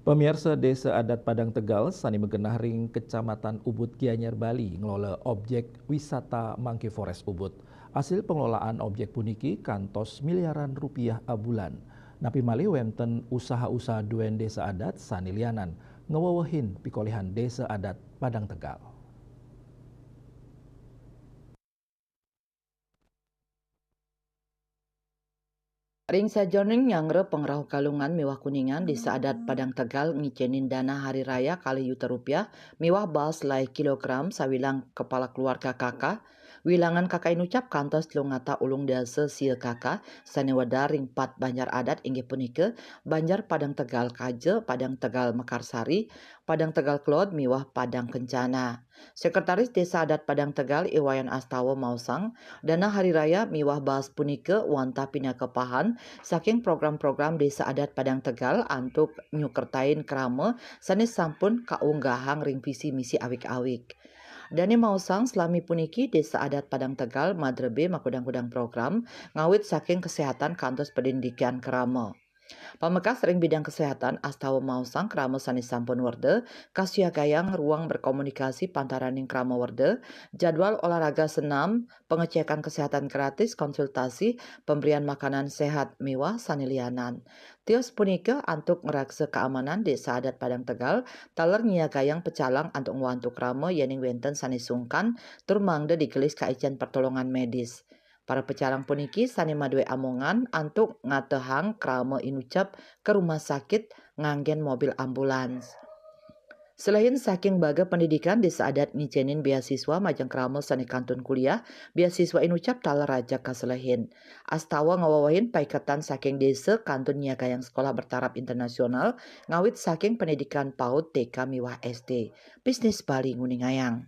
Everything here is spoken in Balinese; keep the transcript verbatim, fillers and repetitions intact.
Pamiarsa, Desa Adat Padang Tegal sané magenah ring Kecamatan Ubud, Gianyar, Bali, ngelola objek wisata Monkey Forest Ubud. Asil pengelolaan objek puniki kantos miliaran rupiah abulan. Napi malih wénten usaha-usaha duén Desa Adat sané lianan ngawewehin pikolihan Desa Adat Padang Tegal. Ring sajeroning nyangra pangrauh Galungan miwah Kuningan, Desa Adat Padang Tegal ngicénin dana hari raya kalih yuta rupiah miwah baas lai kilogram sawilang kepala keluarga K K. Wilangan K K inucap kantos telung atus ulung dasa sia K K sané wedar ring pat banjar adat, inggih punika Banjar Padang Tegal Kaja, Padang Tegal Mekarsari, Padang Tegal Kelod miwah Padang Kencana. Sekretaris Desa Adat Padang Tegal, I Wayan Astawa, maosang, dana hari raya miwah baas punika wantah pinaka pahan saking program-program Desa Adat Padang Tegal antuk nyukertain krama sané sampun kaunggahang ring visi misi awig-awig. Dané maosang, salami puniki Desa Adat Padang Tegal madrebé makudang-kudang program ngawit saking kesehatan kantos pendidikan krama. Pamekas ring bidang kesehatan, Astawa maosang krama sané sampun werda kasiagayang ruang berkomunikasi pantaraning krama werda, jadwal olahraga senam, pengecekan kesehatan gratis, konsultasi, pemberian makanan sehat miwah sané lianan. Tios punika antuk ngraksa kaamanan Desa Adat Padang Tegal taler nyiagayang pecalang antuk ngwantu krama yéning wénten sané sungkan tur mangda digelis kaicén pertolongan medis. Para pecalang puniki sané madué amongan antuk ngatehang krama inucap ka rumah sakit nganggén mobil ambulans. Selehin saking baga pendidikan, Desa Adat ngicénin beasiswa majeng krama sané kantun kuliah, beasiswa inucap taler rajeg kaselehin. Astawa ngawewehin paiketan saking desa kantun nyiagayang sekolah bertaraf internasional ngawit saking pendidikan paud, T K miwah S D. Bisnis Bali nguningayang.